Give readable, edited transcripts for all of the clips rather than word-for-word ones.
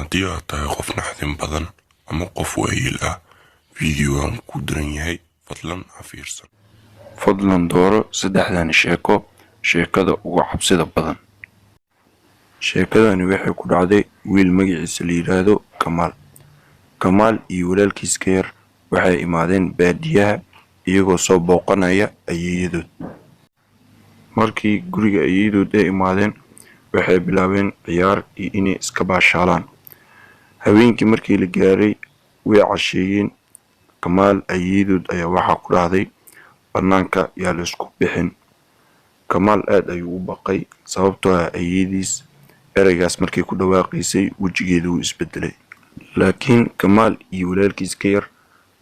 Haddii aad tahay qof naxdin badan ama qof waayeel ah, fiidiyowan ku daran yahay, fadlan ha fiirsan. Fadlan dooro saddexdan sheeko sheekada ugu cabsida badan. Sheekadani waxay ku dhacday wiil magaciisa la yidhaahdo Kamaal. Kamaal iyo walaalkiis ka yar waxay imaadeen baadiyaha iyagoo soo booqanaya ayeeyadood. Markii guriga ayeeyadood ay imaadeen, waxay bilaabeen ciyaar iyo inay iska baashaalaan. Habeenkii markii la gaaray, way casheeyeen. Kamaal ayeeyadood ayaa waxaa ku dhahday, "Bannaanka yaa la isku bixin." Kamaal aad ayuu u baqay, sababtoo ah ayeeyadiis ereygaas markay ku dhawaaqaysay wejigeeda wuu isbedelay. Laakiin Kamaal iyo walaalkiis ka yar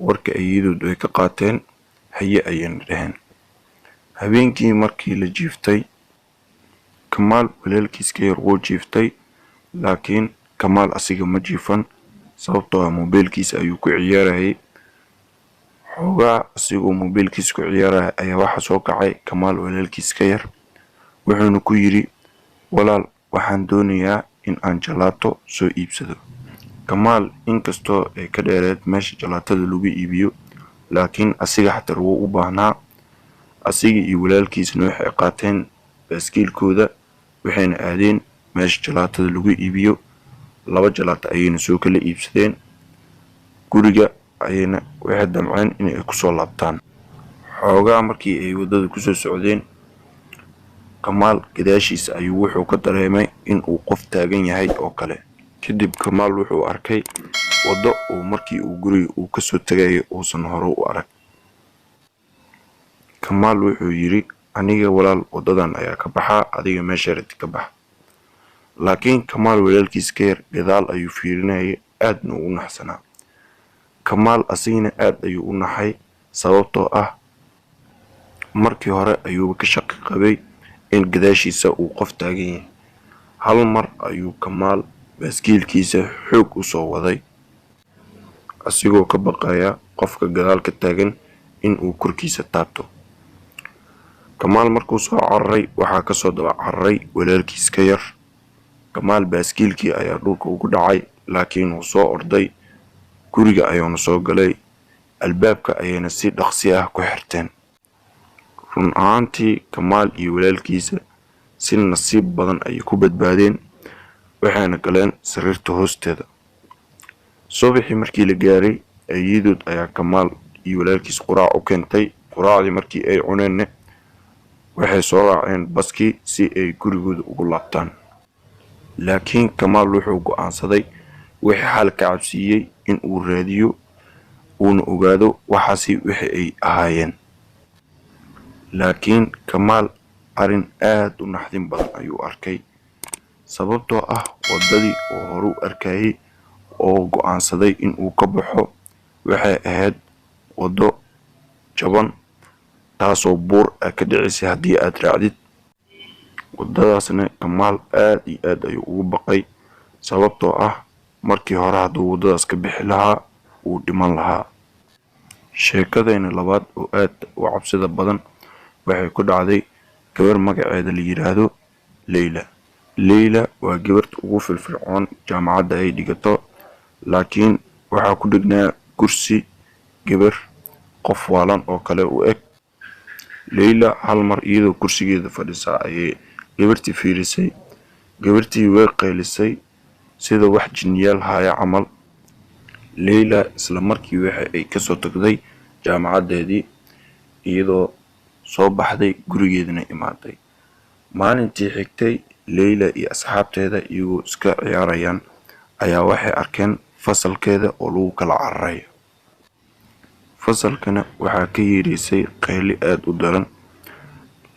warka ayeeyadood way ka qaateen, haye ayayna dhaheen. Habeenkii markii la jiiftay, Kamaal walaalkiis ka yar wuu jiiftay, laakiin Kamaal asiga ma jiifan, sababtoo ah moobeelkiisa ayuu ku ciyaarayay. Xoogaa asigoo moobeelkiisa ku ciyaaraya ayaa waxaa soo kacay Kamaal walaalkiis ka yar, wuxuuna ku yidhi, "Walaal, waxaan doonayaa in aan jalaato soo iibsado." Kamaal inkastoo ay ka dheereed meesha jalaatada lagu iibiyo, laakiin asiga xataa wuu u baahnaa. Asiga iyo walaalkiisna waxay qaateen baaskiilkooda, waxayna aadeen meesha jalaatada lagu iibiyo. Laba jalaato ayayna soo kala iibsadeen. Guriga ayayna waxay damceen inay kusoo laabtaan. Xoogaa markii ay waddada kusoo socdeen, Kamaal gadaashiisa ayuu wuxuu ka dareemay in uu qof taagan yahay oo kale. Kadib Kamaal wuxuu arkay waddo uu markii uu guriga uu kasoo tagayay uusan hore u arag. Kamaal wuxuu yidhi, "Aniga walaal waddadan ayaa ka baxaa, adiga meesha rabtid ka bax." Laakiin Kamaal walaalkiis ka yar gadaal ayuu fiirinayay, aadna ugu naxsanaa. Kamaal asigana aad ayuu u naxay, sababtoo ah markii hore ayuuba ka shaqi qabay in gadaashiisa uu qof taagan yahay. Hal mar ayuu Kamaal baaskiilkiisa xoog u soo waday, asigoo ka baqaya qofka gadaal ka taagan in uu korkiisa taabto. Kamaal markuu soo cararay, waxaa kasoo daba cararay walaalkiis ka yar. Kamaal baaskiilkii ayaa dhulka ugu dhacay, laakiin wuu soo orday, guriga ayuuna soo galay, albaabka ayayna si dhaqsi ah ku xirteen. Run ahaantii, Kamaal iyo walaalkiisa si nasiib badan ayay ku badbaadeen, waxayna galeen sariirta hoosteeda. Subaxii markii la gaaray, ayeeyadood ayaa Kamaal iyo walaalkiis quraac u keentay. Quraacdii markii ay cuneenna, waxay soo raaceen baskii si ay gurigooda ugu laabtaan. Laakiin Kamaal wuxuu go'aansaday wixii xal ka cabsiiyey in uu raadiyo, uuna ogaado waxaasi wixii ay ahaayeen. Laakiin Kamaal arrin aad u naxdin badan ayuu arkay, sababtoo ah waddadii oo hore u arkayay oo go'aansaday in uu ka baxo waxay ahayd waddo jaban, taasoo buur a ka dhicisay haddii aad raacdid. Waddadaasna Kamaal aad iyo aad ayuu ugu baqay, sababtoo ah markii hore hadduu waddadaas ka bixi lahaa, wuu dhiman lahaa. Sheekadayna labaad oo aad u cabsida badan waxay ku dhacday gabar magaceeda la yidhaahdo Leyla. Leyla waa gabarta ugu firfircoon jaamacadda ay dhigato, laakiin waxaa ku dhegnaa kursi gabar qof waalan oo kale u eg. Leyla hal mar iyadoo kursigeeda fadhisa ayay gabartii fiirisay. Gabartii way qaylisay sida wax jinniyaal haya camal. Leyla isla markii waxa ay kasoo tagday jaamacaddeedii, iyadoo soo baxday, gurigeedana imaaday. Maalintii xigtay, Leyla iyo asxaabteeda iyagoo iska ciyaarayaan ayaa waxay arkeen fasalkeeda oo lagu kala cararayo. Fasalkana waxaa ka yeedhaysay qayli aad u daran.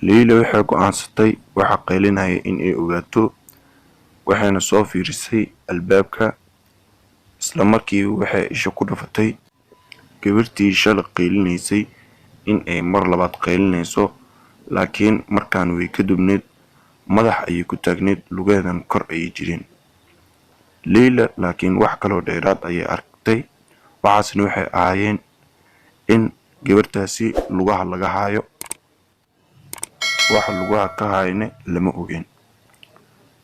Leyla waxay go'aansatay waxa qaylinaya in ay ogaato, waxayna soo fiirisay albaabka. Isla markiiba waxay isha ku dhufatay gabartii shalay qaylinaysay in ay mar labaad qaylinayso, laakiin markaan way ka dubneyd, madax ayay ku taagneyd, lugaheedana kor ayay jireen. Leyla laakiin wax kaloo dheeraad ayay aragtay, waxaasna waxay ahaayeen in gabartaasi lugaha laga haayo. Waxa lugaha ka haayana lama ogeen.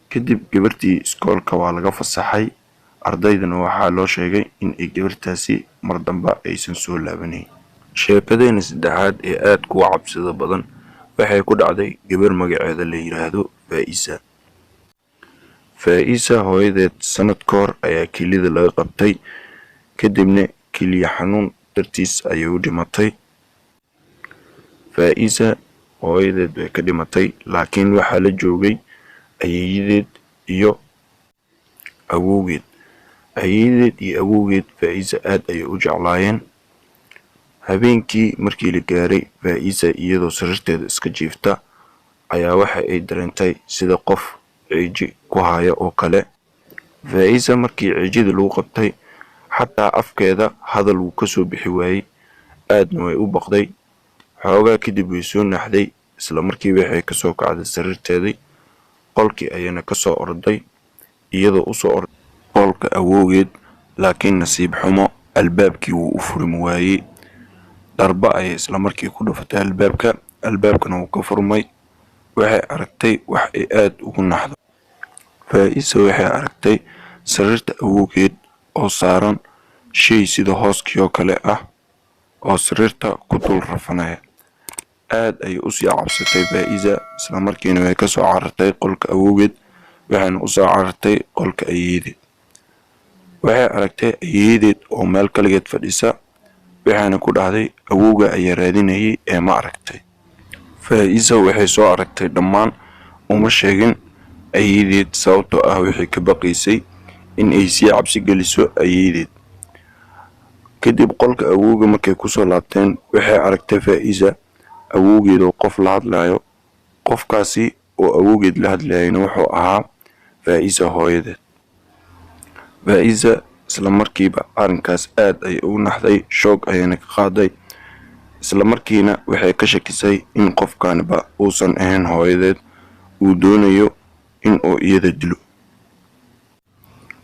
Kadib gabartii iskoolka waa laga fasaxay. Ardaydana waxaa loo sheegay in ay gabartaasi mar dambe aysan soo laabanayn. Sheekadeena saddexaad ee aadka u cabsida badan waxay ku dhacday gabar magaceeda la yiraahdo Faa'iisa. Faa'iisa hooyadeed sanad ka hor ayaa kelida laga qabtay, kadibna keliya xanuun dartiis ayay u dhimatay. Faa'iisa hooyadeed way ka dhimatay, laakiin waxaa la joogay ayeeyadeed iyo awowgeed. Ayeeyadeed iyo awowgeed Faa'iisa aad ayay u jeclaayeen. Habeenkii markii la gaaray, Faa'iisa iyadoo sariirteeda iska jiifta ayaa waxa ay dareentay sida qof ciiji ku haya oo kale. Faa'iisa markii ciijida lagu qabtay, xataa afkeeda hadal wuu ka soo bixi waayey, aadna way u baqday. Xoogaa kadib way soo naxday, isla markii waxay ka soo kacday sariirteedii, qolkii ayayna ka soo orday iyadoo u soo orday qolka awowgeed, laakiin nasiib xumo albaabkii wuu u furmi waayey. Darba ayay isla markii ku dhufatay albaabka, albaabkana wuu ka furmay. Waxay aragtay wax ay aad ugu naxdo. Faa'iisa waxay aragtay sariirta awowgeed oo saaran shay sida hooskii oo kale ah oo sariirta ku dul rafanaya. Aad ayay usii cabsatay Faa'iisa, isla markiina way ka soo carartay qolka awowgeed, waxayna u soo carartay qolka ayeeyadeed. Waxay aragtay ayeeyadeed oo meel kaligeed fadhisa, waxayna ku dhahday, "Awowga ayaa raadinayay ee ma aragtay?" Faa'iisa waxay soo aragtay dhammaan uma sheegin ayeeyadeed, sababtoo ah waxay ka baqaysay in ay sii cabsi geliso ayeeyadeed. Kadib qolka awowga markay kusoo laabteen, waxay aragtay Faa'iisa awowgeed oo qof la hadlayo. Qofkaasi oo awowgeed la hadlayayna wuxuu ahaa Faa'iisa hooyadeed. Faa'iisa isla markiiba arrinkaas aad ayay ugu naxday, shoog ayayna ka qaaday. Isla markiina waxay ka shakisay in qofkaniba uusan ahayn hooyadeed, uu doonayo in uu iyada dilo.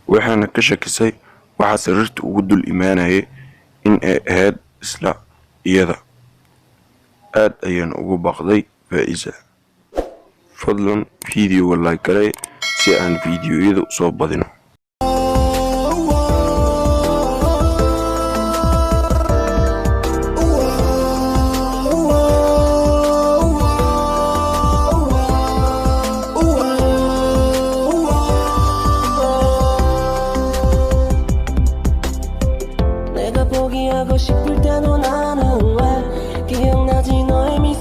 Waxayna ka shakisay waxa sariirta ugu dul imaanayay in ay ahayd isla iyada. Aad ayayna ugu baqday Faa'iisa. Fadlan videoga like garee si aan fiidiyowyada usoo badino. 내가 포기하고 싶을 때도 나는 왜 기억나지 너의 미소.